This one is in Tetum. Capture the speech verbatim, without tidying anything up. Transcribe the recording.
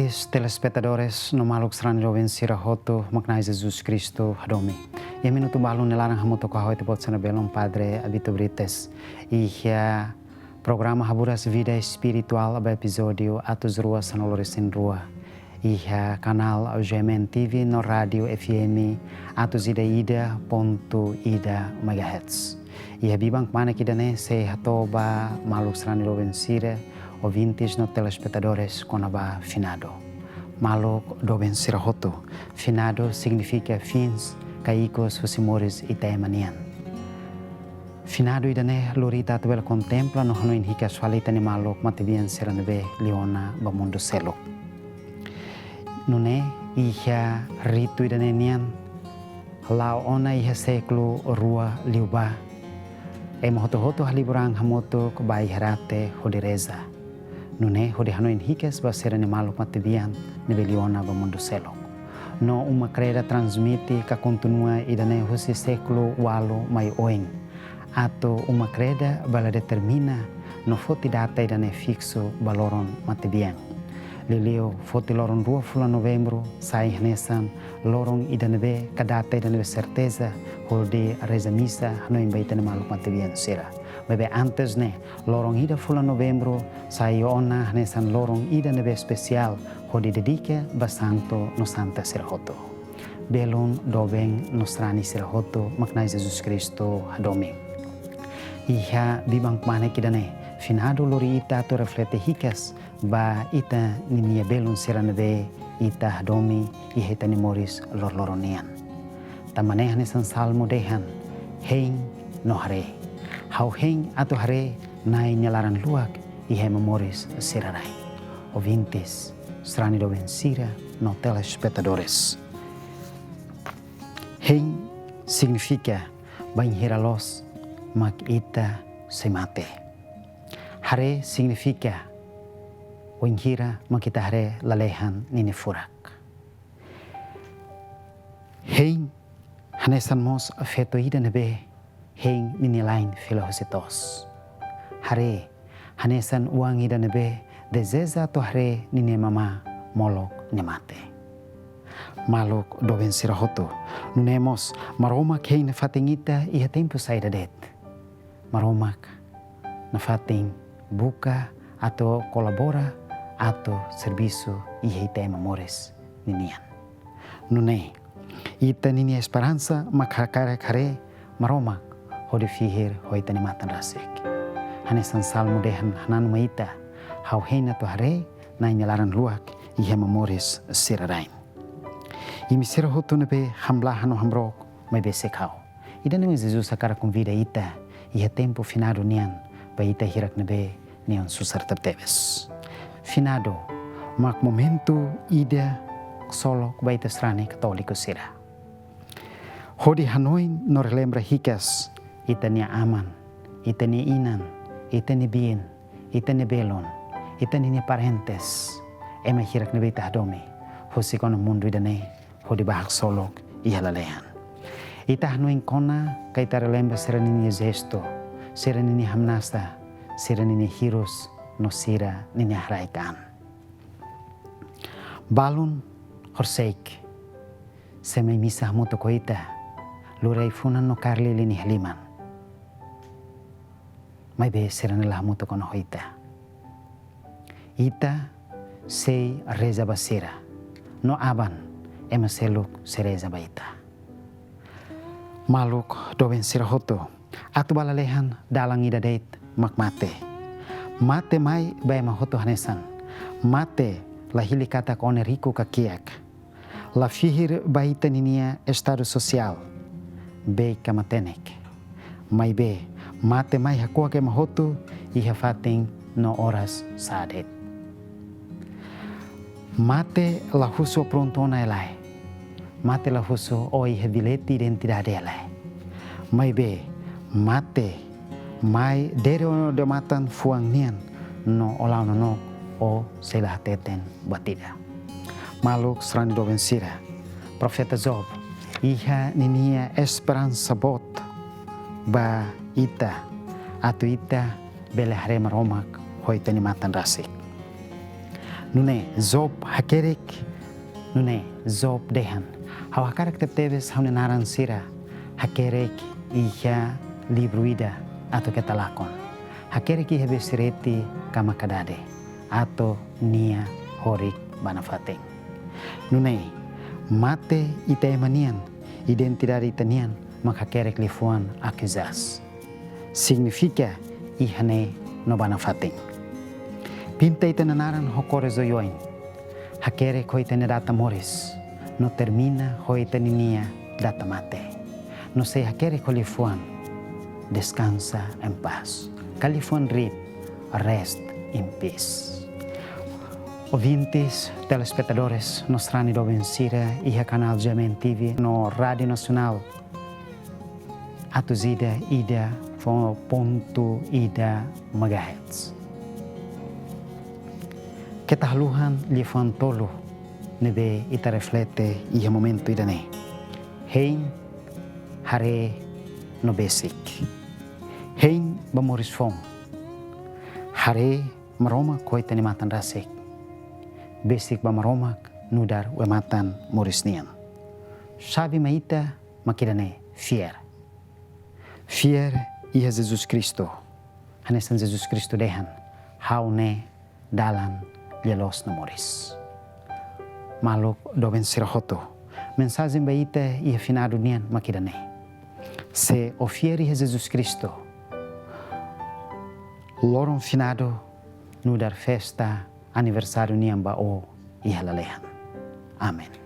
Telespetadores no maluk sarani doben sira hotu, mak Na'i Jesus Kristu hadomi. Iha minutu balu nia laran hamutuk ho ha'u ita-boot sira-nia belun Padre Abito Brites. Iha programa Haburas Vida Espirituál ba epizódiu atus rua sanulu-resin-rua. Iha kanál G M N T V no Rádiu F M atus ida ida pontu ida megahertz. Iha biban kmanek ida-ne'e sei hato'o ba maluk sarani doben sira, ouvintes no telespetadores kona-ba finadu. Maluk doben sira hotu, finadu signifika fins ka ikus husi moris ita ema nian. Finadu ida-ne'e lori ita atu bele kontempla no hanoin hikas fali ita-nia maluk matebian sira ne'ebé liu ona ba mundu seluk. Nune'e iha ritu ida-ne'e nian, la'o ona iha século rua liubá, ema hotu-hotu halibur an hamutuk ba iha rate hodi reza. Nune'e hodi hanoin hikas ba sira-nia maluk matebian ne'ebé liu ona ba mundu seluk. No uma kreda transmite ka kontinua ida-ne'e husi século ualu mai oin. Atu uma kreda bele determina no foti data ida-ne'e fiksu ba loron matebian. Liuliu foti loron rua fulan Novembru sai hanesan loron ida ne'ebé ka data ida ne'ebé serteza hodi reza misa hanoin ba ita-nia maluk matebian sira. Maibé antes ne'e, loron ida fulan Novembru sai ona hanesan loron ida ne'ebé espesiál hodi dedika ba santu no santa sira hotu. Belun, doben no sarani sira hotu, mak Na'i Jesus Kristu hadomi. Iha biban kmanek ida-ne'e, finadu lori ita atu reflete hikas ba ita ninia belun sira ne'ebé ita hadomi iha ita-nia moris loroloron nian. Tanba ne'e hanesan Salmu dehan, hein no haree. Ha'u hein atu haree Na'i nia laran luak iha ema moris sira-rai. Ouvintes, sarani doben sira no telespetadores. Hein signifika bainhira loos mak ita sei mate. Haree signifika wainhira mak ita haree lalehan ninia furak. Hein hanesan mós feto ida ne'ebé hein ninia la'en fila husi to'os. Haree hanesan oan ida ne'ebé dezeja atu haree ninia mamá molok nia mate. Maluk doben sira hotu, nune'e mós Maromak hein nafatin ita iha tempu saida de'it. Maromak nafatin buka atu kolabora atu servisu iha ita ema moris ninian. Nune'e ita ninia esperansa mak hakarak haree Maromak hodi fihir ho ita-nia matan rasik. Hanesan Salmu dehan hananu mai ita, ha'u hein atu haree Na'i nia laran luak iha ema moris sira-rain. Imi sira hotu ne'ebé hamlaha no hamrook maibé sei ka'u. Ida-ne'e mak Jesus hakarak konvida ita iha tempu finadu nian ba ita hirak ne'ebé neon susar tebetebes. Finadu mak momentu ida ksolok ba ita sarani katóliku sira. Hodi hanoin no relembra hikas ita-nia aman, ita-nia inan, ita-nia biin, ita-nia belun, ita-nia parentes, ema hirak ne'ebé ita hadomi husik ona mundu ida-ne'e hodi bá haksolok iha lalehan. Ita hanoin kona ka ita relembra sira ninia jestu, sira ninia hamnasa, sira ninia hirus no sira ninia haraik an. Balun horisehik sei mai misa hamutuk ho ita, lori ai-funan no kaer lilin iha liman. Maibé sira-ne'e la hamutuk ona ho ita. Ita sei reza ba sira. No aban, ema seluk sei reza ba ita. Maluk doben sira hotu, atu ba lalehan dalan ida de'it mak mate. Mate mai ba ema hotu hanesan. Mate la hili katak ó ne'e riku ka kiak. La fihir ba ita ninia estadu sosiál, beik ka matenek. Maibé, mate mai hakuak ema hotu iha fatin no oras sa'e de'it. Mate la husu ó prontu ona ka lae. Mate la husu ó iha bilhete identidade ka lae. Maibé, mate mai dere ó-nia odamatan fuan nian no ó la'o nonook, ó sei la hateten buat ida. Maluk sarani doben sira, profeta Job iha ninia esperansa boot ba ita, atu ita bele haree Maromak ho ita-nia matan rasik. Nune'e Job hakerek, nune'e Job dehan: Ha'u hakarak tebetebes ha'u-nia naran sira hakerek iha livru ida atu keta lakon. Hakerek iha besireti ka makadade, atu nia horik ba nafatin. Nune'e, mate ita ema nian, identidade ita-nian mak hakerek liafuan akuzas. Signifika iha ne'e no ba nafatin. Pinta ita-nia naran ho kores oioin. Hakerek ho ita-nia data moris, no termina ho ita ninia data mate. No sei hakerek ho liafuan: Descansa en paz. Ka liafuan R I P, Rest in Peace. Ouvintes, telespetadores, no sarani doben sira iha kanál G M N T V no Rádiu Nasionál atus ida, ida pontu ida megahertz. Keta haluhan liafuan tolu ne'ebé ita reflete iha momentu ida-ne'e. Hein, haree no besik. Hein ba moris foun. Haree Maromak ho ita-nia matan rasik. Besik ba Maromak nu'udar wematan moris nian. Xave mai ita mak ida-ne'e, fiar. Fiar iha Jesus Kristu. Hanesan Jesus Kristu dehan: Ha'u ne'e dalan, lia-loos no moris. Maluk doben sira hotu, mensajen ba ita iha finadu nian mak ida-ne'e. Se o fiar iha Jesus Kristu, loron finadu nu'udar festa aniversáriu nian ba o iha lalehan. Amen.